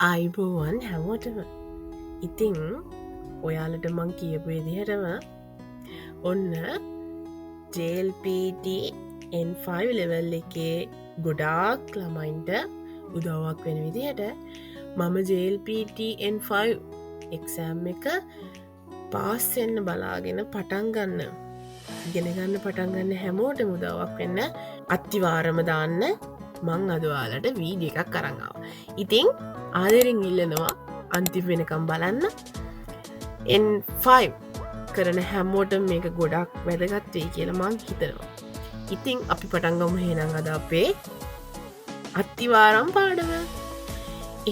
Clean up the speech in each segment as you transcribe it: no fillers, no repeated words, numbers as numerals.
ආයුබෝවන් හැමෝටම. ඉතින් ඔයාලට මං කියපු විදිහටම ඔන්න JLPT N5 level එකේ ගොඩාක් ළමයින්ට උදව්වක් වෙන විදිහට මම JLPT N5 exam එක පාස් වෙන්න බලාගෙන පටන් ගන්න, ඉගෙන ගන්න පටන් ගන්න හැමෝටම උදව්වක් වෙන්න අත්තිවාරම දාන්න මං අද ඔයාලට වීඩියෝ එකක් අරන් ආවා. ඉතින් ආදරෙන් ඉල්ලනවා අන්තිම වෙනකම් බලන්න. N5 කරන හැමෝටම මේක ගොඩක් වැදගත් වෙයි කියලා මං හිතනවා. ඉතින් අපි පටන් ගමු එහෙනම් අද අපේ අත්තිවාරම් පාඩම.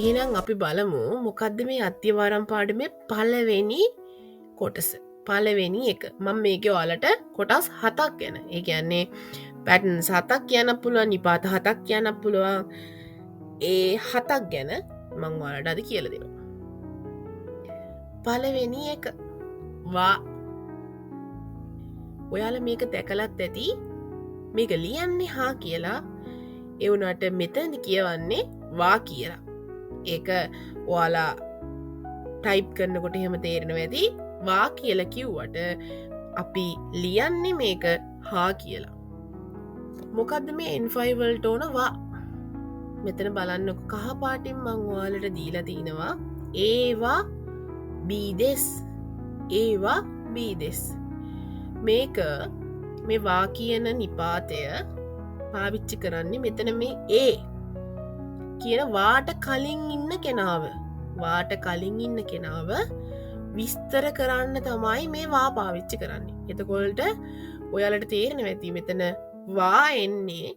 එහෙනම් අපි බලමු මොකද්ද මේ අත්තිවාරම් පාඩමේ පළවෙනි කොටස. පළවෙනි එක. මම මේකේ ඔයාලට කොටස් 7ක් ගැන, ඒ කියන්නේ පැටර්න්ස් 7ක් කියන්න පුළුවන්, නිපාත 7ක් කියන්න පුළුවන්. ඒ 7ක් ගැන මං ඔයාලට අද කියලා දෙනවා. පළවෙනි එක වා. ඔයාලා මේක දැකලත් ඇති. මේක ලියන්නේ හා කියලා. ඒ වුණාට මෙතනදි කියවන්නේ වා කියලා. ඒක ඔයාලා ටයිප් කරනකොට එහෙම තේරෙනවා ඇති. වා කියලා කිව්වට අපි ලියන්නේ මේක හා කියලා. මොකද්ද මේ N5 වලට ඕන වා? මෙතන බලන්නකො කහ පාටින් මං ඔයාලට දීලා තිනවා ඒවා බී දෙස්, ඒවා බී දෙස්. මේක මේ වා කියන නිපාතය පාවිච්චි කරන්නේ මෙතන මේ ඒ කියන වාට කලින් ඉන්න කෙනාව, වාට කලින් ඉන්න කෙනාව විස්තර කරන්න තමයි මේ වා පාවිච්චි කරන්නේ. එතකොට ඔයාලට තේරෙනවා ඇති මෙතන වා එන්නේ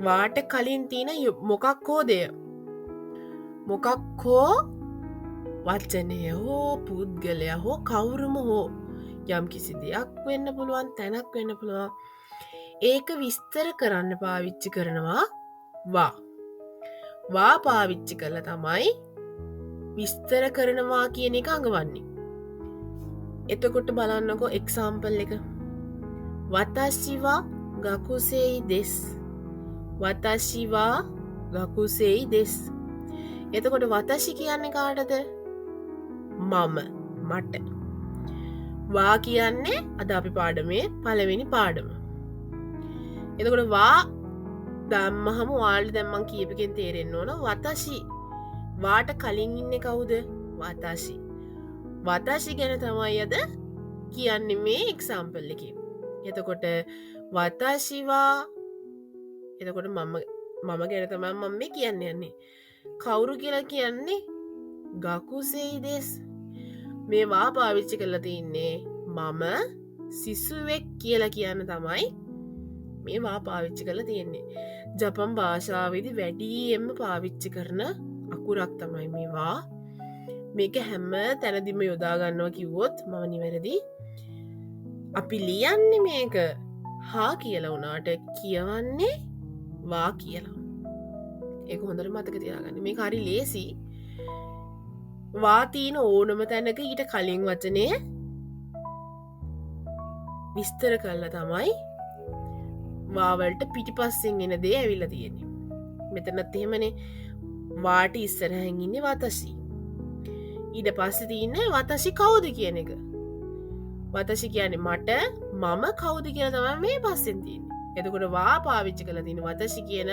වාට කලින් තියෙන මොකක් හෝ දෙය, මොකක් හෝ වචනය හෝ පුද්ගලයා හෝ කවුරුම හෝ යම් කිසි දෙයක් වෙන්න පුළුවන්, තැනක් වෙන්න පුළුවන්. ඒක විස්තර කරන්න පාවිච්චි කරනවා වා. වා පාවිච්චි කරලා තමයි විස්තර කරනවා කියන එක අඟවන්නේ. එතකොට බලන්නකෝ එක්සාම්පල් එක. 私は学生です. 私は学生です. එතකොට 私 කියන්නේ කාටද? මම, මට. වා කියන්නේ අද අපි පාඩමේ පළවෙනි පාඩම. එතකොට වා දැම්මහම ඔයාලට දැන් මං කියපු එකෙන් තේරෙන්න ඕන 私 වාට කලින් ඉන්නේ කවුද? 私. 私 ගැන තමයි අද කියන්නේ මේ එක්සාම්පල් එකේ. එතකොට 私 වා, එතකොට මම ගැන තමයි මම මේ කියන්න යන්නේ. කවුරු කියලා කියන්නේ? 学生です. මේ වා පාවිච්චි කරලා තින්නේ මම සිසුවෙක් කියලා කියන්න තමයි මේ වා පාවිච්චි කරලා තියෙන්නේ. ජපන් භාෂාවේදී වැඩියෙන්ම පාවිච්චි කරන අකුරක් තමයි මේ වා. මේක හැම තැනදීම යොදා ගන්නවා කිව්වොත් මම නිවැරදි. අපි ලියන්නේ මේක හා කියලා වුණාට කියවන්නේ වා කියලා. ඒක හොඳට මතක තියාගන්න. මේක හරි ලේසි. වා තියෙන ඕනම තැනක ඊට කලින් වචනය විස්තර කරලා තමයි වා වලට පිටිපස්සෙන් එන දේ ඇවිල්ලා තියෙන්නේ. මෙතනත් එහෙමනේ. වාට ඉස්සරහින් ඉන්නේ 私. ඊට පස්සේ තියෙන්නේ 私 කවුද කියන එක. 私 කියන්නේ මට, මම කවුද කියලා තමයි මේ පස්සෙන් තියෙන්නේ. එතකොට වා පාවිච්චි කරලා තියෙන 私 කියන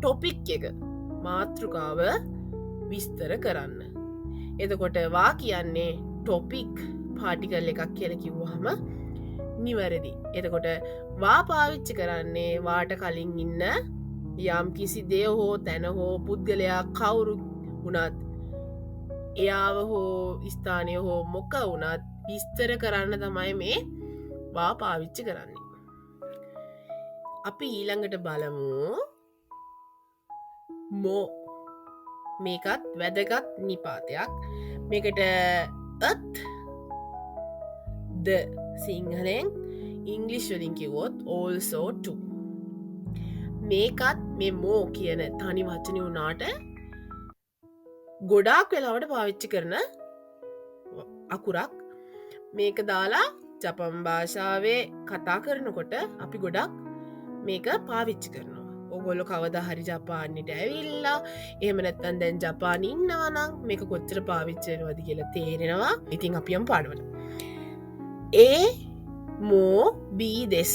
ටොපික් එක, මාතෘකාව විස්තර කරන්න. එතකොට වා කියන්නේ ටොපික් පාටිකල් එකක් කියලා කිව්වහම නිවැරදි. එතකොට වා පාවිච්චි කරන්නේ වාට කලින් ඉන්න යම් කිසි දෙය හෝ තැන හෝ පුද්ගලයා කවුරු වුණත්, එයාව හෝ ස්ථානය හෝ මොක වුණත් විස්තර කරන්න තමයි මේ වා පාවිච්චි කරන්නේ. අපි ඊළඟට බලමු මෝ. මේකත් වැදගත් නිපාතයක්. මේකට අත් ද සිංහලෙන්, ඉංග්ලිෂ් වලින් කිව්වොත් also to. මේකත් මේ මෝ කියන තනි වචනේ වුණාට ගොඩාක් වෙලාවට පාවිච්චි කරන අකුරක්. මේක දාලා ජපන් භාෂාවේ කතා කරනකොට අපි ගොඩක් මේක පාවිච්චි කරනවා. ඔගොල්ලෝ කවදා හරි ජපානෙට ඇවිල්ලා එහෙම නැත්නම් දැන් ජපානේ ඉන්නවා නම් මේක කොච්චර පාවිච්චි වෙනවද කියලා තේරෙනවා. ඉතින් අපි යමු පාඩමට. A මෝ B දෙස්.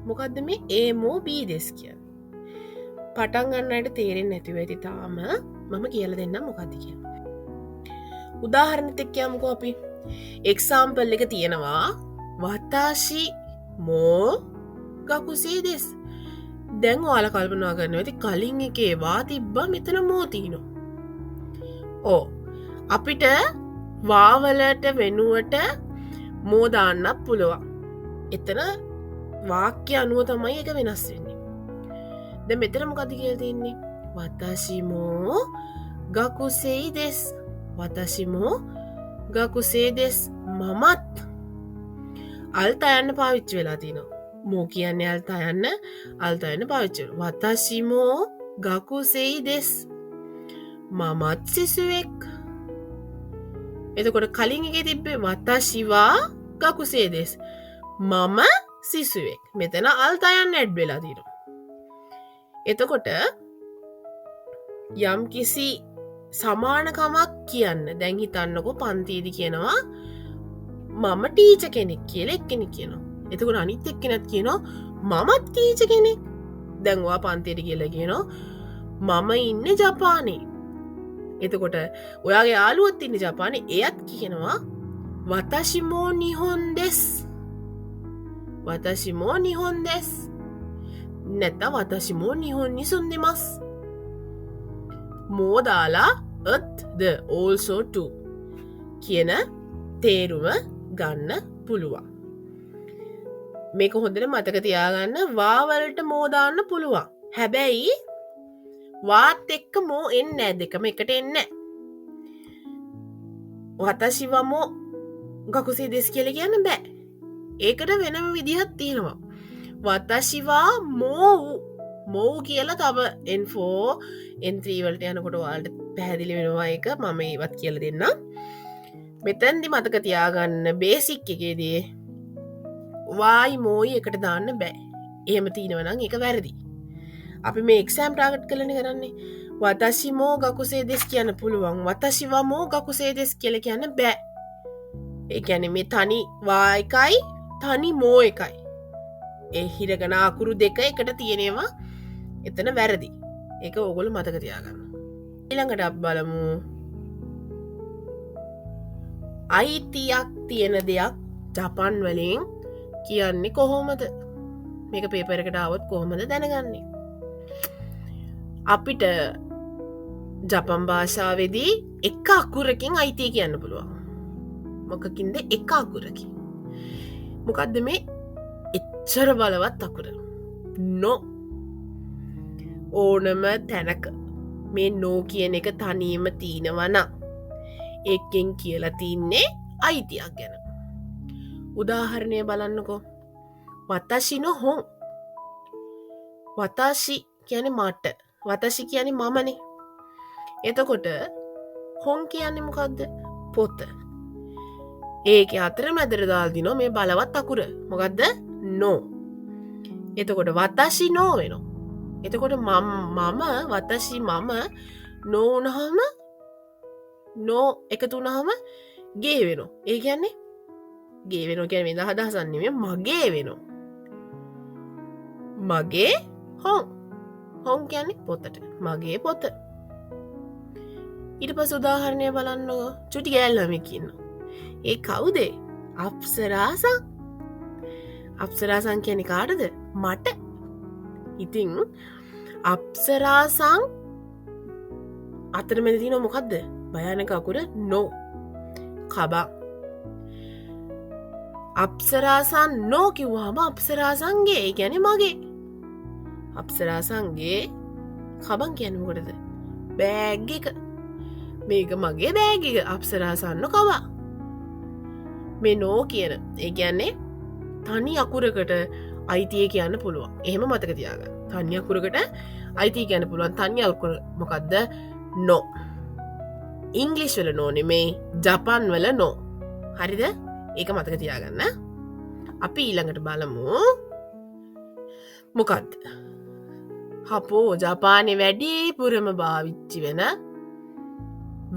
මොකද්ද මේ A මෝ B දෙස් කියන්නේ? පටන් ගන්න අයට තේරෙන්නේ නැතිව ඇති තාම. මම කියලා දෙන්නම් මොකද්ද කියලා. උදාහරණෙත් එක්ක යමුකෝ අපි. එක්සාම්පල් එක තියෙනවා වතාෂි මෝ ගකුසේ දෙස්. දැන් ඔයාලා කල්පනා කරනවා ඇති කලින් එකේ වා තිබ්බා මෙතන මෝ තියෙනවා. ඔව් අපිට වා වලට වෙනුවට මෝ දාන්නත් පුළුවන්. එතන වාක්‍ය අනුව තමයි ඒක වෙනස් වෙන්නේ. දැන් මෙතන මොකද්ද කියලා තියෙන්නේ? වතාෂි මෝ ගකුසේ දෙස්. වතාෂි මෝ ගකුසේ දෙස්. මමත් අල්තා යන්න පාවිච්චි වෙලා තියෙනවා. මෝ කියන්නේ අල්තා යන්න, අල්තා යන්න පාවිච්චි වෙනවා. වතාෂි මෝ ගකුසේ දෙස්. මමත් සිසුවෙක්. එතකොට කලින් එකේ තිබ්බේ වතාෂි වා ගකුසේ දෙස්. මම සිසුවෙක්. මෙතන අල්තා යන්න ඇඩ් වෙලා තියෙනවා. එතකොට යම් කිසි සමානකමක් කියන්න දැන් හිතන්නකෝ පන්තියේදී කියනවා මම ටීචර් කෙනෙක් කියලා එක්කෙනෙක් කියනවා. එතකොට අනිත් එක්කෙනත් කියනවා මමත් ටීචර් කෙනෙක්. දැන් ඔයා පන්තියට කියලා කියනවා මම ඉන්නේ ජපානේ. එතකොට ඔයාගේ යාළුවොත් ඉන්නේ ජපානේ. එයත් කියනවා වතාෂි මෝ නිහොන් දෙස්. වතාෂි මෝ නිහොන් දෙස්. නැත්නම් වතාෂි මෝ නිහොන් නි සුන්දෙමස්. මෝ දාලා අත් ද also to කියන තේරුම ගන්න පුළුවන්. මේක හොඳට මතක තියාගන්න. වා වලට මෝ දාන්න පුළුවන්. හැබැයි වාත් එක්ක මෝ එන්නේ නෑ, දෙකම එකට එන්නේ නෑ. වතාෂි වා මෝ ගකුසේ දෙස් කියලා කියන්න බෑ. ඒකට වෙනම විදිහක් තියෙනවා. වතාෂි වා මෝ මෝ කියලා තව N4 N3 වලට යනකොට ඔයාලට පැහැදිලි වෙනවා ඒක. මම ඒවත් කියලා දෙන්නම්. මෙතෙන්දි මතක තියාගන්න බේසික් එකේදී වායි මෝයි එකට දාන්න බෑ. එහෙම තියෙනවා නම් ඒක වැරදි. අපි මේ එක්සෑම් ටාගට් කරලානේ කරන්නේ. වතාෂි මෝ ගකුසේ දෙස් කියන්න පුළුවන්. වතාෂි වා මෝ ගකුසේ දෙස් කියලා කියන්න බෑ. ඒ කියන්නේ මේ තනි වා එකයි තනි මෝ එකයි. ඒ හිරගන අකුරු දෙක එකට තියෙනවා. එතන වැරදි. ඒක ඕගොල්ලෝ මතක තියාගන්න. ඊළඟට අපි බලමු අයිතියක් තියෙන දෙයක් ජපන් වලින් කියන්නේ කොහොමද? මේක පේපර් එකට ආවොත් කොහොමද දැනගන්නේ? අපිට ජපන් භාෂාවේදී එක අකුරකින් අයිතිය කියන්න පුළුවන්. මොකකින්ද? එක අකුරකින්. මොකද්ද මේ එච්චර බලවත් අකුර? නෝ. ඕනම තැනක මේ නෝ කියන එක තනියම තියෙනවා නම් ඒකෙන් කියලා තින්නේ අයිතියක් ගැන. උදාහරණය බලන්නකෝ. වතාෂි නෝ හොන්. වතාෂි කියන්නේ මට. වතාෂි කියන්නේ මමනේ. එතකොට හොන් කියන්නේ මොකද්ද? පොත. ඒකේ අතරමැදට දාලා දිනවා මේ බලවත් අකුර. මොකද්ද? නෝ. එතකොට වතාෂි නෝ වෙනවා. එතකොට මම වතාෂි මම නෝ වුණාම නෝ එකතු වුණාම ගේ වෙනවා. ඒ කියන්නේ ගේ වෙනවා කියන්නේ වෙන අදහසක් නෙමෙයි, මගේ වෙනවා. මගේ හොන්. හොන් කියන්නේ පොතට. මගේ පොත. ඊට පස්සේ උදාහරණය බලන්නකෝ. චුටි ගෑල් ළමෙක් ඉන්නවා. ඒ කවුද? අප්සරාසං. අප්සරාසං කියන්නේ කාටද? මට. ඉතින් අප්සරාසං අතරමැද තියෙනව මොකද්ද? භයානක අකුර නෝ. කබා. අප්සරාසං නෝ කිව්වහම අප්සරාසංගේ, ඒ කියන්නේ මගේ. අප්සරාසංගේ කබන් කියන්නේ මොකටද? බෑග් එක. මේක මගේ බෑග් එක. අප්සරාසං නෝ කබා. මේ නෝ කියන, ඒ කියන්නේ තනි අකුරකට අයිතිය කියන්න පුළුවන්. එහෙම මතක තියාගන්න. තනි අකුරකට අයිතිය කියන්න පුළුවන්. තනි අකුර මොකද්ද? නෝ. ඉංග්‍රීසි වල නෝ නෙමෙයි, ජපන් වල නෝ. හරිද? ඒක මතක තියාගන්න. අපි ඊළඟට බලමු මොකද්ද? හපෝ ජපානයේ වැඩිපුරම පාවිච්චි වෙන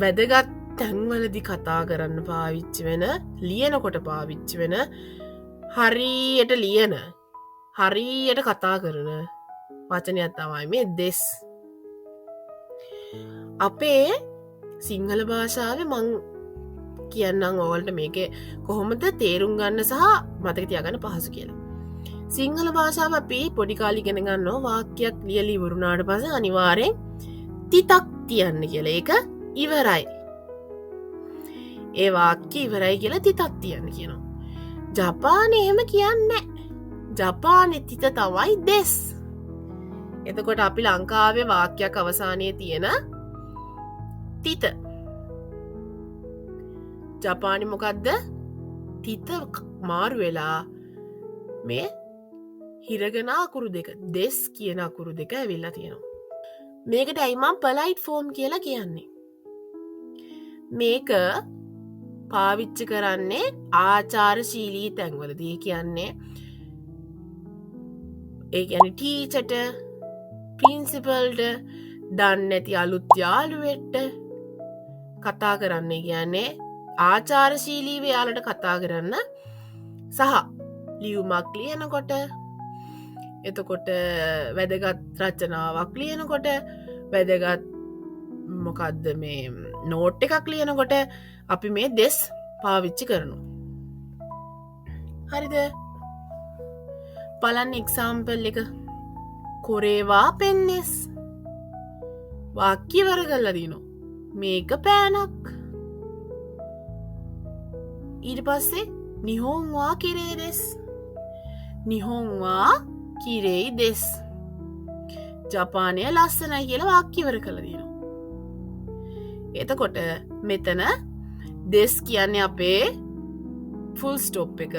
වැදගත් තැන්වලදී කතා කරන්න පාවිච්චි වෙන, ලියනකොට පාවිච්චි වෙන, හරියට ලියන, හරියට කතා කරන වචනයක් තමයි මේ දෙස්. අපේ සිංහල භාෂාවේ මං කියන්නම් ඔයාලට මේකේ කොහොමද තේරුම් ගන්න සහ මතක තියාගන්න පහසු කියලා. සිංහල භාෂාව අපි පොඩි කාලේ ඉගෙන ගන්නවා වාක්‍යයක් ලියලා ඉවරුනාට පස්සේ අනිවාර්යෙන් තිතක් තියන්න කියලා. ඒක ඉවරයි. ඒ වාක්‍ය ඉවරයි කියලා තිතක් තියන්න කියනවා. ජපානයේ එහෙම කියන්නේ නැහැ. ජපානයේ තිත තමයි දෙස්. එතකොට අපි ලංකාවේ වාක්‍යයක් අවසානයේ තියෙන තිත. ජපානයේ මොකද්ද? තිත මාරු වෙලා මේ හිරගන අකුරු දෙක, දෙස් කියන අකුරු දෙක ඇවිල්ලා තියෙනවා. මේකට ඇයි මං පොලයිට් ෆෝම් කියලා කියන්නේ? මේක පාවිච්චි කරන්නේ ආචාරශීලී තැන්වලදී. ඒ කියන්නේ ටීචර්ට, ප්‍රින්සිපල්ට, දන්නේ නැති අලුත් යාළුවෙක්ට කතා කරන්න. කියන්නේ ආචාරශීලීව යාළුවට කතා කරන්න සහ ලියුමක් ලියනකොට, එතකොට වැදගත් රචනාවක් ලියනකොට, වැදගත් මොකද්ද මේ නෝට් එකක් ලියනකොට අපි මේ දෙස් පාවිච්චි කරනවා. හරිද? බලන්න එක්සාම්පල් එක. කොරේවා පෙන්නේස්. වාක්‍ය ඉවර කරලා දිනෝ. මේක පෑනක්. ඊට පස්සේ නිහොන්වා කිරේ දෙස්. නිහොන්වා කිරෙයි දෙස්. ජපානය ලස්සනයි කියලා වාක්‍ය ඉවර කරලා දිනෝ. එතකොට මෙතන දෙස් කියන්නේ අපේ ෆුල් ස්ටොප් එක.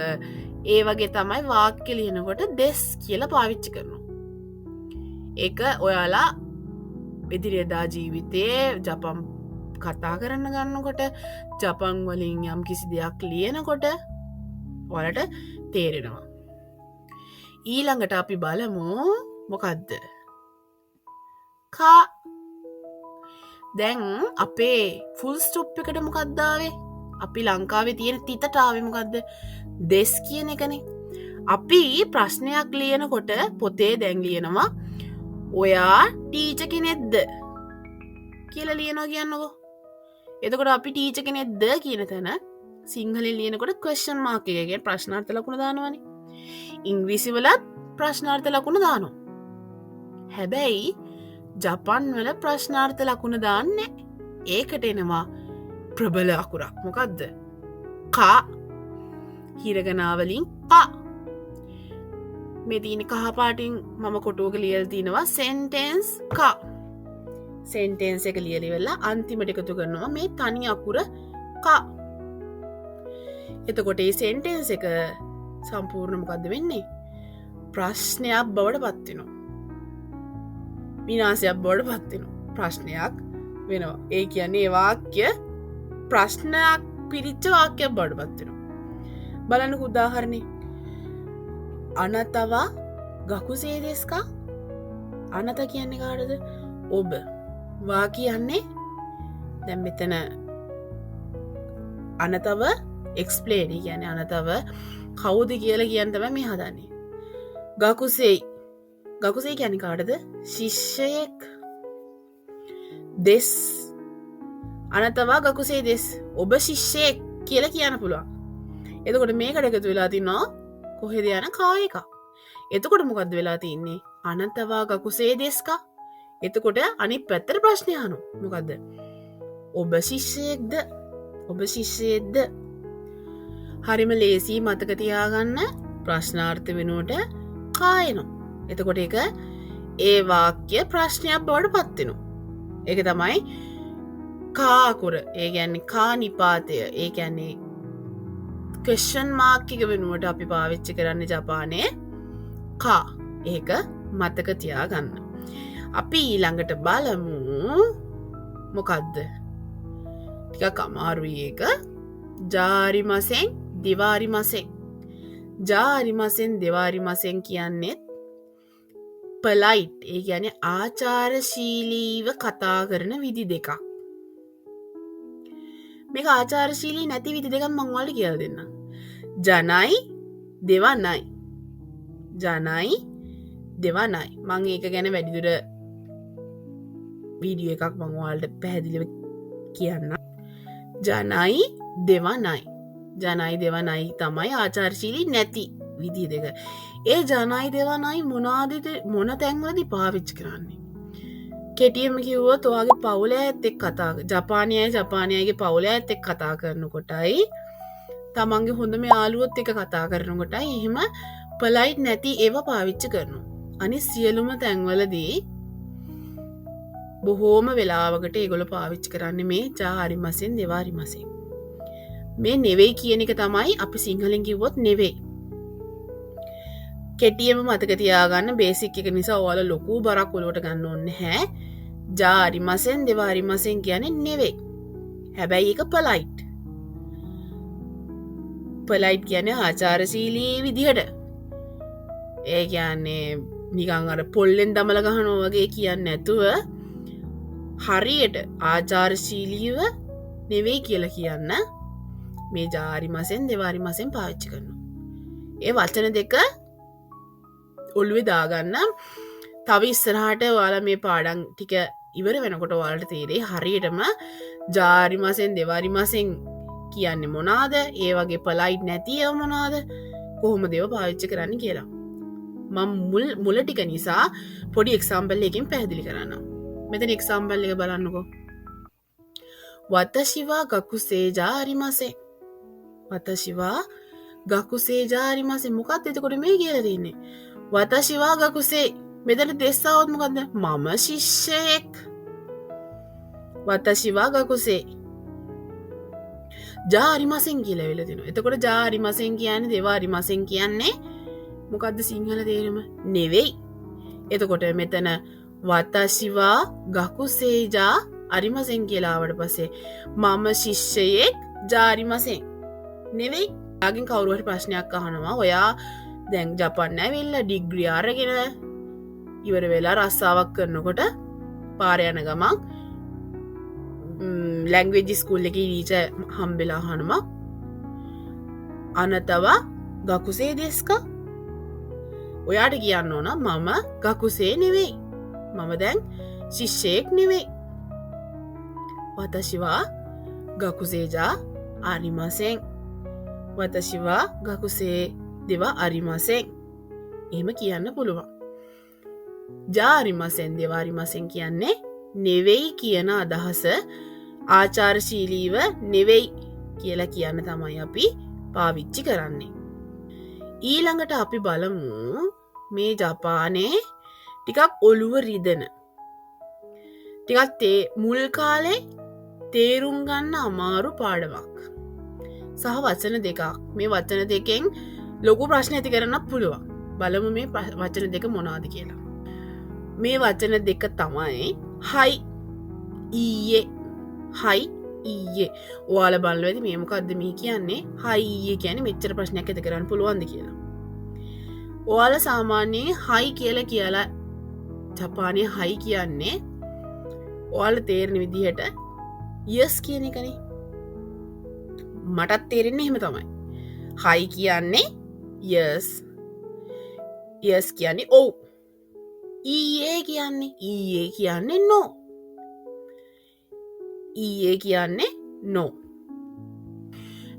ඒ වගේ තමයි වාක්‍ය ලියනකොට දෙස් කියලා පාවිච්චි කරනවා. ඒක ඔයාලා එදිනෙදා ජීවිතයේ ජපන් කතා කරන්න ගන්නකොට, ජපන් වලින් යම් කිසි දෙයක් ලියනකොට ඔයාලට තේරෙනවා. ඊළඟට අපි බලමු මොකද්ද? කා. දැන් අපේ ෆුල් ස්ටොප් එකට මොකක්ද ආවේ? අපි ලංකාවේ තියෙන තිතට ආවේ මොකද්ද? දෙස් කියන එකනේ. අපි ප්‍රශ්නයක් ලියනකොට පොතේ දැන් ලියනවා ඔයා ටීචර් කෙනෙක්ද කියලා ලියනවා කියන්නකෝ. එතකොට අපි ටීචර් කෙනෙක්ද කියන තැන සිංහලෙන් ලියනකොට ක්වෙස්චන් මාක් එක, කියන්නේ ප්‍රශ්නාර්ථ ලකුණ දානවනේ. ඉංග්‍රීසි වලත් ප්‍රශ්නාර්ථ ලකුණ දානවා. හැබැයි ජපන් වල ප්‍රශ්නාර්ථ ලකුණ දාන්නේ ඒකට එනවා ප්‍රබල අකුරක්. මොකද්ද? කා. හිරගනාවලින් කා. මේ තියෙන කහ පාටින් මම කොටුවක ලියලා තිනවා සෙන්ටෙන්ස් කා. සෙන්ටෙන්ස් එක ලියලා ඉවරලා අන්තිමට එකතු කරනවා මේ තනි අකුර කා. එතකොට මේ සෙන්ටෙන්ස් එක සම්පූර්ණ මොකද්ද වෙන්නේ? ප්‍රශ්නයක් බවට පත් වෙනවා. විනාශයක් බවට පත් වෙනවා. ප්‍රශ්නයක් වෙනවා. ඒ කියන්නේ ඒ වාක්‍ය ප්‍රශ්නයක් පිරිච්ච වාක්‍යයක් බවට පත් වෙනවා. බලන්නකෝ උදාහරණේ. අනතවා ගකුසේ දෙස්කා. අනත කියන්නේ කාටද? ඔබ. වා කියන්නේ දැන් මෙතන අනතව එක්ස්ප්ලේන්, ඒ කියන්නේ අනතව කවුද කියලා කියන්න තමයි මේ හදන්නේ. ගකුසෙයි. ගකුසෙයි කියන්නේ කාටද? ශිෂ්‍යයෙක්. දෙස්. අනතවා ගකුසේ දෙස්. ඔබ ශිෂ්‍යයෙක් කියලා කියන්න පුළුවන්. එතකොට මේකට එකතු වෙලා තිනවා කොහෙද යන කා එකක්. එතකොට මොකද්ද වෙලා තින්නේ? අනතවා ගකුසේ දෙස්කා. එතකොට අනිත් පැත්තට ප්‍රශ්නය අහනවා. මොකද්ද? ඔබ ශිෂ්‍යයෙක්ද? ඔබ ශිෂ්‍යයෙක්ද? හරිම ලේසි මතක තියාගන්න. ප්‍රශ්නාර්ථ වෙනුවට කා එනවා. එතකොට ඒක ඒ වාක්‍ය ප්‍රශ්නයක් බවට පත් වෙනවා. ඒක තමයි කා අකුර. ඒ කියන්නේ කා නිපාතය. ඒ කියන්නේ ක්වෙස්චන් මාක් එක වෙනුවට අපි පාවිච්චි කරන්නේ ජපානයේ කා. ඒක මතක තියාගන්න. අපි ඊළඟට බලමු මොකද්ද? ටිකක් අමාරුයි ඒක. ජාරි මසෙන් දිවාරි මසෙන්. ජාරි මසෙන් දෙවාරි මසෙන් කියන්නේ පොලයිට්, ඒ කියන්නේ ආචාරශීලීව කතා කරන විදි දෙකක්. මේක ආචාරශීලී නැති විදි දෙකක් මං ඔයාලට කියලා දෙන්නම්. ජනයි දෙවනයි. ජනයි දෙවනයි. මං ඒක ගැන වැඩිදුර වීඩියෝ එකක් මං ඔයාලට පැහැදිලිව කියන්නම්. ජනයි දෙවනයි. ජනයි දෙවනයි තමයි ආචාරශීලී නැති විදි දෙක. ඒ ජනයි දෙවනයි මොනවාද මොන තැන්වලදී පාවිච්චි කරන්නේ? කෙටියෙන්ම කිව්වොත් ඔයාගේ පවුලේ අයත් එක්ක කතා ජපානයේ ජපානයේ පවුලේ අයත් එක්ක කතා කරනකොටයි තමන්ගේ හොඳම යාළුවොත් එක්ක කතා කරනකොටයි එහෙම පොලයිට් නැති ඒවා පාවිච්චි කරනවා. අනිත් සියලුම තැන්වලදී බොහෝම වෙලාවකට ඒගොල්ලෝ පාවිච්චි කරන්නේ මේ ජාරිමසෙන් දෙවාරිමසෙන්. මේ නෙවෙයි කියන එක තමයි අපි සිංහලෙන් කිව්වොත් නෙවෙයි. කෙටියෙන්ම මතක තියාගන්න බේසික් එක නිසා ඔයාලා ලොකු බරක් ඔලුවට ගන්න ඕනේ නැහැ. ජාරිමසෙන් දෙවාරිමසෙන් කියන්නේ නෙවෙයි. හැබැයි ඒක පොලයිට්. පොලයිට් කියන්නේ ආචාරශීලී විදිහට. ඒ කියන්නේ නිකන් අර පොල්ලෙන් දමල ගහනවා වගේ කියන්නේ නැතුව හරියට ආචාරශීලීව නෙවෙයි කියලා කියන්න මේ ජාරිමසෙන් දෙවාරිමසෙන් පාවිච්චි කරනවා. ඒ වචන දෙක ඔළුවේ දාගන්න. තව ඉස්සරහට ඔයාලා මේ පාඩම් ටික ඉවර වෙනකොට ඔයාලට තේරෙයි හරියටම ජාරිමසෙන් දෙවාරිමසෙන් කියන්නේ මොනවාද, ඒ වගේ පොලයිට් නැති ඒවා මොනවාද, කොහොමද ඒවා පාවිච්චි කරන්න කියලා. මම මුල ටික නිසා පොඩි එක්සැම්පල් එකකින් පැහැදිලි කරන්නම්. මෙතන එක්සැම්පල් එක බලන්නකෝ. වතශිවා ගකුසේ ජාරිමසෙන්. වතශිවා ගකුසේ ජාරිමසෙන්. මොකක්ද එතකොට මේ කියලා තියෙන්නේ? වතශිවා ගකුසේ. මෙතන දෙස්සාවත් මොකද්ද? මම ශිෂ්‍යයෙක්. වතශිවා ගකුසේ ජාරිමසෙන් කියලා වෙලා තියෙනවා. එතකොට ජාරිමසෙන් කියන්නේ දෙවාරිමසෙන් කියන්නේ මොකද්ද සිංහල තේරුම? නෙවෙයි. එතකොට මෙතන වතශිවා ගකුසේ ජා අරිමසෙන් කියලා ආවට පස්සේ මම ශිෂ්‍යයෙක් ජාරිමසෙන් නෙවෙයි. ඔයාගෙන් කවුරු හරි ප්‍රශ්නයක් අහනවා. ඔයා දැන් ජපාන් ඇවිල්ලා ඩිග්‍රී අරගෙන ඉවර වෙලා රස්සාවක් කරනකොට පාර යන ගමන් ලැන්ග්වේජ් ස්කූල් එකේ ටීචර් හම්බෙලා අහනවා අනතවා ගකුසේ දෙස්කා? ඔයාට කියන්න ඕන මම ගකුසේ නෙවෙයි, මම දැන් ශිෂ්‍යයෙක් නෙවෙයි. වතශිවා ගකුසේ ජා අරිමසෙන්. වතශිවා ගකුසේ දෙවා අරිමසෙන්. එහෙම කියන්න පුළුවන්. ජාරිමසෙන් දෙවාරිමසෙන් කියන්නේ නෙවෙයි කියන අදහස ආචාරශීලීව නෙවෙයි කියලා කියන්න තමයි අපි පාවිච්චි කරන්නේ. ඊළඟට අපි බලමු මේ ජපානයේ ටිකක් ඔළුව රිදෙන ටිකක් මුල් කාලේ තේරුම් ගන්න අමාරු පාඩමක් සහ වචන දෙකක්. මේ වචන දෙකෙන් ලොකු ප්‍රශ්න ඇති කරන්නත් පුළුවන්. බලමු මේ වචන දෙක මොනවද කියලා. මේ වචන දෙක තමයි හයි ඊයේ. හයි ඊයේ. ඔයාලා බලනවා ඇති මේ මොකද්ද මේ කියන්නේ? හයි ඊයේ කියන්නේ මෙච්චර ප්‍රශ්නයක් ඇති කරන්න පුළුවන්ද කියලා. ඔයාලා සාමාන්‍යයෙන් හයි කියලා කියලා ජපානයේ හයි කියන්නේ ඔයාලා තේරෙන විදිහට යස් කියන එකනේ. මටත් තේරෙන්නේ එහෙම තමයි. හයි කියන්නේ යස්. යස් කියන්නේ ඔව්. ඊයේ කියන්නේ ඊයේ කියන්නේ නෝ. ඊයේ කියන්නේ නෝ.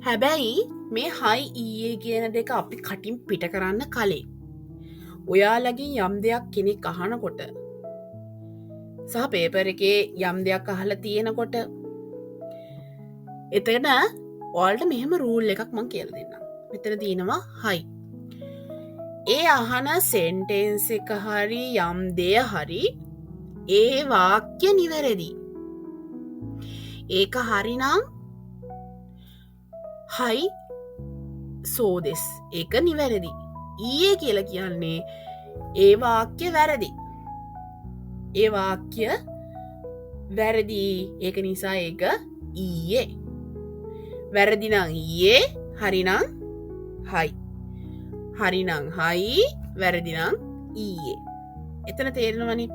හැබැයි මේ හයි ඊයේ කියන දෙක අපි කටින් පිට කරන්න කලින් ඔයාලගෙන් යම් දෙයක් කෙනෙක් අහනකොට සහ පේපර් එකේ යම් දෙයක් අහලා තියෙනකොට එතන ඔයාලට මෙහෙම රූල් එකක් මං කියලා දෙන්නම්. මෙතන තියෙනවා හයි. ඒ අහන සෙන්ටෙන්ස් එක හරි යම් දෙය හරි ඒ වාක්‍ය නිවැරදි. ඒක හරිනම් හයි සෝදෙස් ඒක නිවැරදි. ඊයේ කියලා කියන්නේ ඒ වාක්‍ය වැරදි. ඒ වාක්‍ය වැරදි. ඒක නිසා ඒක ඊයේ. වැරදි නම් ඊයේ, හරි නම් හයි. හරි නම් හයි, වැරදි නම් ඊයේ. එතන තේරෙනවනේ.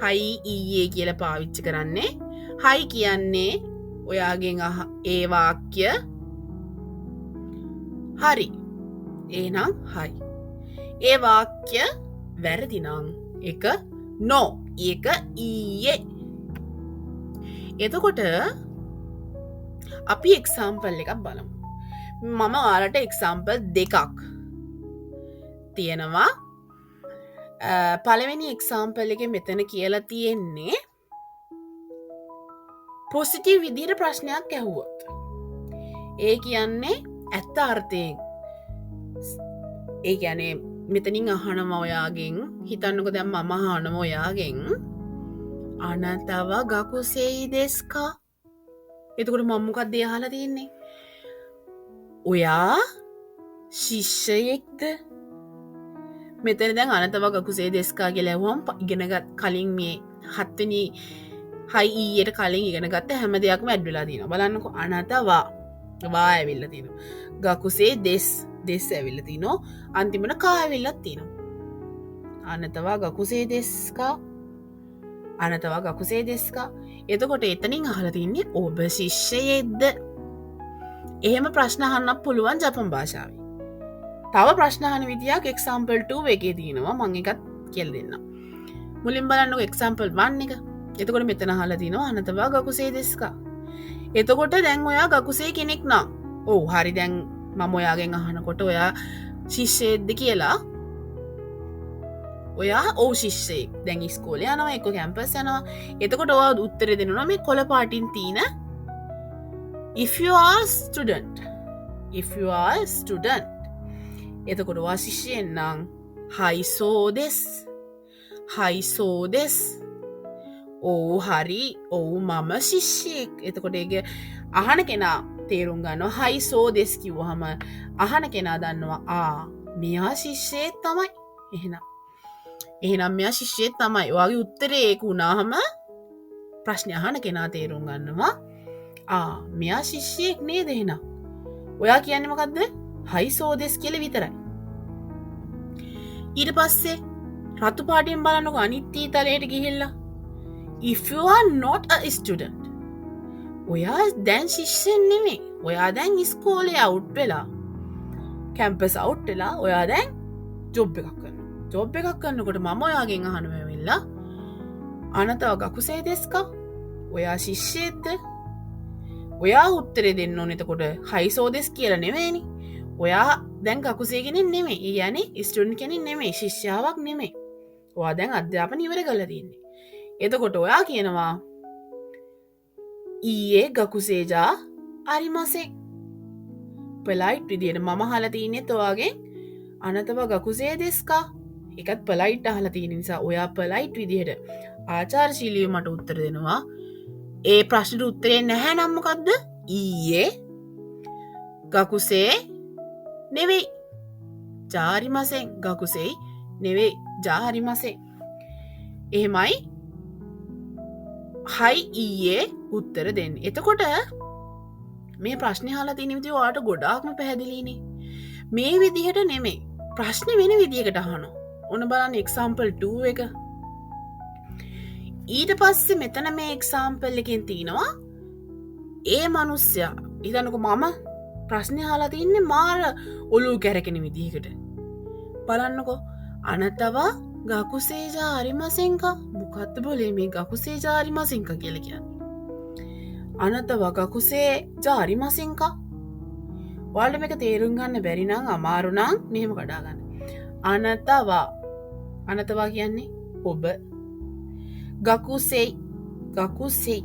හයි ඊයේ කියලා පාවිච්චි කරන්නේ. හයි කියන්නේ ඔයාගෙන් ඒ වාක්‍ය හරි. එහෙනම් හයි. ඒ වාක්‍ය වැරදි නම් ඒක නෝ. ඒක ඊයේ. එතකොට අපි එක්සාම්පල් එකක් බලමු. මම ඔයාලට එක්සාම්පල් දෙකක් තියෙනවා. පළවෙනි එක්සාම්පල් එකේ මෙතන කියලා තියෙන්නේ පොසිටිව් විදියට ප්‍රශ්නයක් ඇහුවොත්. ඒ කියන්නේ ඇත්ත අර්ථයෙන්. ඒ කියන්නේ මෙතනින් අහනවා ඔයාගෙන්, හිතන්නකෝ දැන් මම අහනවා ඔයාගෙන් අනතව ගකුසෙයි දෙස්කා. එතකොට මම මොකක්ද අහලා තියෙන්නේ? ඔයා ශිෂ්‍යයෙක්ද? මෙතන දැන් අනතව ගකුසේ දෙස්කා කියලා ඇහුවම ඉගෙනගත් කලින් මේ හත්වෙනි හයි ඊයට කලින් ඉගෙන ගත්ත හැම දෙයක්ම ඇඩ් වෙලා තියෙනවා. බලන්නකෝ අනතව වා ඇවිල්ලා තියෙනවා. ගකුසේ දෙස් දෙස් ඇවිල්ලා තියෙනවා. අන්තිමට කා ඇවිල්ලත් තියෙනවා. අනතව ගකුසේ දෙස්කා, අනතව ගකුසේ දෙස්කා. එතකොට එතනින් අහලා තින්නේ ඔබ ශිෂ්‍යයෙක්ද? එහෙම ප්‍රශ්න අහන්නත් පුළුවන් ජපන් භාෂාවේ. තව ප්‍රශ්න අහන විදියක් එක්සාම්පල් 2 එකේ තියෙනවා. මං එකත් කියලා දෙන්නම්. මුලින් බලන්නකෝ එක්සාම්පල් 1 එක. එතකොට මෙතන අහලා තිනවා අනතව ගකුසේ දෙස්කා. එතකොට දැන් ඔයා ගකුසේ කෙනෙක් නම්, ඔව් හරි, දැන් මම ඔයාගෙන් අහනකොට ඔයා ශිෂ්‍යයෙක්ද කියලා, ඔයා ඔව් ශිෂ්‍යයෙක්. දැන් ඉස්කෝලේ යනවා, එක්ක කැම්පස් යනවා. එතකොට ඔයා උත්තරේ දෙනවා මේ කොළ පාටින් තියෙන if you are student. If you are student. එතකොට ඔයා ශිෂ්‍යයෙක් නම් හයි සෝ දෙස්. හයි සෝ දෙස්. ඔව් හරි, ඔව් මම ශිෂ්‍යයෙක්. එතකොට ඒක අහන කෙනා තේරුම් ගන්නවා හයි සෝ දෙස් කිව්වහම අහන කෙනා දන්නවා මෙයා ශිෂ්‍යයෙක් තමයි. එහෙනම් මෙයා ශිෂ්‍යයෙක් තමයි. ඔයාගේ උත්තරේ ඒක වුණාම ප්‍රශ්නේ අහන කෙනා තේරුම් ගන්නවා මෙයා ශිෂ්‍යයෙක් නේද එහෙනම්. ඔයා කියන්නේ මොකද්ද? හයි සෝ දෙස් කියලා විතරයි. ඊට පස්සේ රතු පාටින් බලන්නකො අනිත් ඊතලයට ගිහිල්ලා if you are not a student, ඔයා දැන් ශිෂ්‍යෙක් නෙමෙයි. ඔයා දැන් ඉස්කෝලේ අවුට් වෙලා, කැම්පස් අවුට් වෙලා ඔයා දැන් ජොබ් එකක් කරනවා. ජොබ් එකක් කරනකොට මම ඔයාගෙන් අහනවා ඇවිල්ලා අනතව ගකුසේ දෙස්කා, ඔයා ශිෂ්‍යයෙක්ද? ඔයා උත්තරේ දෙන්න ඕනේ එතකොට හයි සෝ දෙස් කියලා නෙමෙයිනේ. ඔයා දැන් ගකුසේ කෙනෙක් නෙමෙයි. ඒ කියන්නේ ස්ටුඩන්ට් කෙනෙක් නෙමෙයි, ශිෂ්‍යාවක් නෙමෙයි. ඔයා දැන් අධ්‍යාපන ඉවර කරලා තියෙන්නේ. එතකොට ඔයා කියනවා ඊයේ ගකුසේජා අරිමසේ. පොලයිට් විදියට මම අහලා තින්නේත් ඔයාගෙන් අනතව ගකුසේ දෙස්කා. ඒකත් පොලයිට් අහලා තියෙන නිසා ඔයා පොලයිට් විදියට ආචාරශීලීව මට උත්තර දෙනවා. ඒ ප්‍රශ්නෙට උත්තරේ නැහැ නම් මොකද්ද? ඊයේ ගකුසේ නෙවෙයි. ජාරිමසෙන් ගකුසෙයි නෙවෙයි, ජාරිමසෙන්. එහෙමයි හයි ඊයේ උත්තර දෙන්න. එතකොට මේ ප්‍රශ්නේ අහලා තියෙන විදිය ඔයාට ගොඩාක්ම පැහැදිලිනේ. මේ විදිහට නෙමෙයි ප්‍රශ්නේ වෙන විදිහකට අහනවා. ඔන්න බලන්න එක්සාම්පල් 2 එක. ඊට පස්සේ මෙතන මේ එක්සාම්පල් එකෙන් තියෙනවා ඒ මනුස්සයා, හිතන්නකෝ මම ප්‍රශ්නේ අහලා තින්නේ මාර ඔලුව කැරකෙන විදිහකට. බලන්නකෝ අනතවා ගකුසේජා අරිමසෙන්කා. මොකද්ද බොලේ මේ ගකුසේජා අරිමසෙන්කා කියලා කියන්නේ? අනතවා ගකුසේජා අරිමසෙන්කා. ඔයාලට මේක තේරුම් ගන්න බැරි නම් අමාරු නම් මෙහෙම කඩා ගන්න. අනතවා, අනතවා කියන්නේ ඔබ, ගකුසෙයි, ගකුසෙයි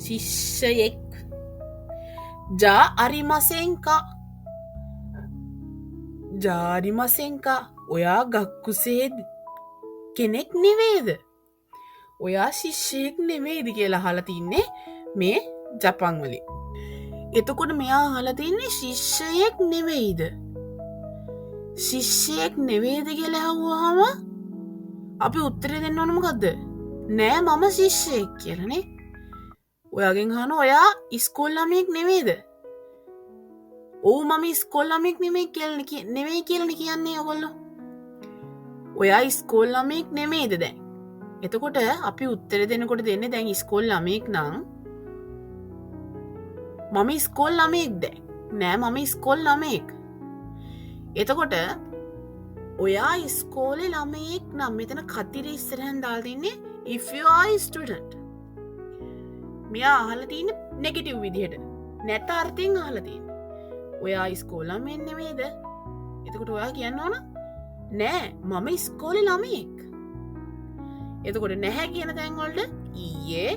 ශිෂ්‍යයෙක්, ජා අරිමසෙන්කා, ජාරිමසෙන්කා ඔයා ගක්කුසේ කෙනෙක් නෙවෙයිද? ඔයා ශිෂ්‍යයෙක් නෙවෙයිද කියලා අහලා තින්නේ මේ ජපන් වලින්. එතකොට මෙයා අහලා තින්නේ ශිෂ්‍යයෙක් නෙවෙයිද? ශිෂ්‍යයෙක් නෙවෙයිද කියලා අහුවාම අපි උත්තරේ දෙන්න ඕන මොකද්ද? නෑ මම ශිෂ්‍යයෙක් කියලානේ. ඔයාගෙන් අහනවා ඔයා ඉස්කෝල ළමයෙක් නෙවෙයිද? ඔව් මම ඉස්කෝල ළමයෙක් නෙමෙයි කියලා නෙවෙයි කියලානේ කියන්නේ ඔයගොල්ලෝ. ඔයා ඉස්කෝල් ළමයෙක් නෙමෙයිද දැන්? එතකොට අපි උත්තර දෙනකොට දෙන්නේ දැන් ඉස්කෝල් ළමයෙක් නම් මම ඉස්කෝල් ළමයෙක් දැන්. නෑ මම ඉස්කෝල් ළමයෙක්. එතකොට ඔයා ඉස්කෝලේ ළමයෙක් නම් මෙතන කතිරේ ඉස්සරහෙන් දාලා තින්නේ if you are a student. මෙයා අහලා තින්නේ නෙගටිව් විදිහට. නැත අර්ථයෙන් අහලා තින්නේ. ඔයා ඉස්කෝල ළමයෙක් නෙමෙයිද? එතකොට ඔයා කියන්න ඕන නෑ මම ඉස්කෝලේ ළමයෙක්. එතකොට නැහැ කියන තැන් වලට ඊයේ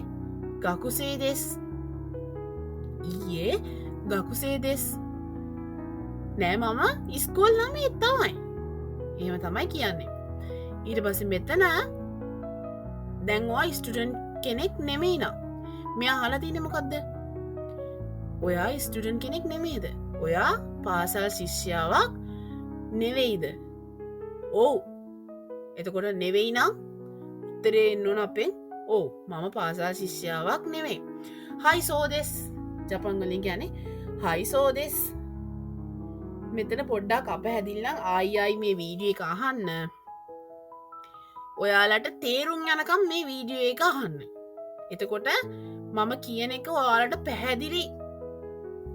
ගකුසේ දෙස්, ඊයේ ගකුසේ දෙස්, නෑ මම ඉස්කෝල ළමයෙක් තමයි. එහෙම තමයි කියන්නේ. ඊට පස්සේ මෙතන දැන් ඔයා ස්ටුඩන්ට් කෙනෙක් නෙමෙයි නම් මෙයා අහලා තින්නේ මොකද්ද? ඔයා ස්ටුඩන්ට් කෙනෙක් නෙමෙයිද? ඔයා පාසල් ශිෂ්‍යාවක් නෙවෙයිද? ඔව්. එතකොට නෙවෙයි නම් උත්තරේ එන්න ඕන අපෙන් ඔව් මම පාසල් ශිෂ්‍යාවක් නෙවෙයි. හයි සෝදෙස්. ජපන් වලින් කියන්නේ හයි සෝදෙස්. මෙතන පොඩ්ඩක් අපහැදිලි නම් ආයි ආයි මේ වීඩියෝ එක අහන්න. ඔයාලට තේරුම් යනකම් මේ වීඩියෝ එක අහන්න. එතකොට මම කියන එක ඔයාලට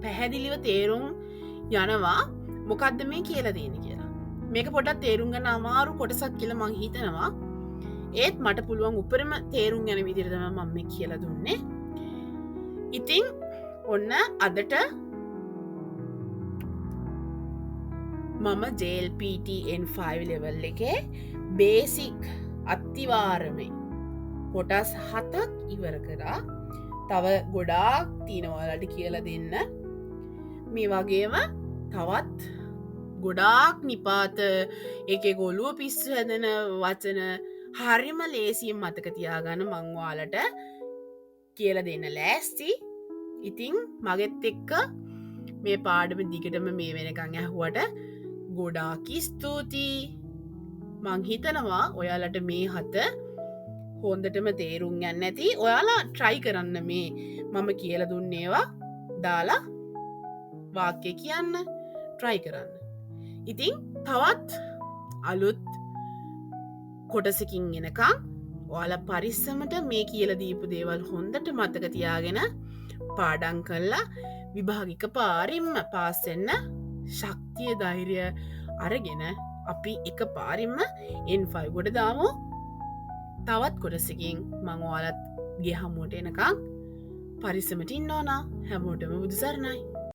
පැහැදිලිව තේරුම් යනවා මොකද්ද මේ කියලා දෙන්නේ කියලා. මේක පොඩ්ඩක් තේරුම් ගන්න අමාරු කොටසක් කියලා මං හිතනවා. ඒත් මට පුළුවන් උපරිම තේරුම් යන විදිහට තමයි මම මේ කියලා දුන්නේ. ඉතින් ඔන්න අදට මම JLPT N5 level එකේ බේසික් අත්තිවාරමේ කොටස් 7ක් ඉවර කරා. තව ගොඩාක් තියෙනවා ඔයාලට කියලා දෙන්න. මේ වගේම තවත් ගොඩාක් නිපාත එක එක ඔළුව පිස්සු හැදෙන වචන හරිම ලේසියෙන් මතක තියාගන්න මං ඔයාලට කියලා දෙන්න ලෑස්ති. ඉතින් මගෙත් එක්ක මේ පාඩම දිගටම මේ වෙනකන් ඇහුවට ගොඩාක් ස්තුතියි. මං හිතනවා ඔයාලට මේ හත හොඳටම තේරුම් යන්න ඇති. ඔයාලා ට්‍රයි කරන්න මේ මම කියලා දුන්න ඒවා දාලා වාක්‍ය කියන්න ට්‍රයි කරන්න. ඉතින් තවත් අලුත් කොටසකින් එනකන් ඔයාලා පරිස්සමට මේ කියලා දීපු දේවල් හොඳට මතක තියාගෙන පාඩම් කරලා විභාගික පාරින්ම පාස් වෙන්න ශක්තිය ධෛර්යය අරගෙන අපි එක පාරින්ම N5 ගොඩ දාමු. තවත් කොටසකින් මං ඔයාලත් ගේ හමුවට එනකන් පරිස්සමට ඉන්න ඕන. හැමෝටම බුදු සරණයි.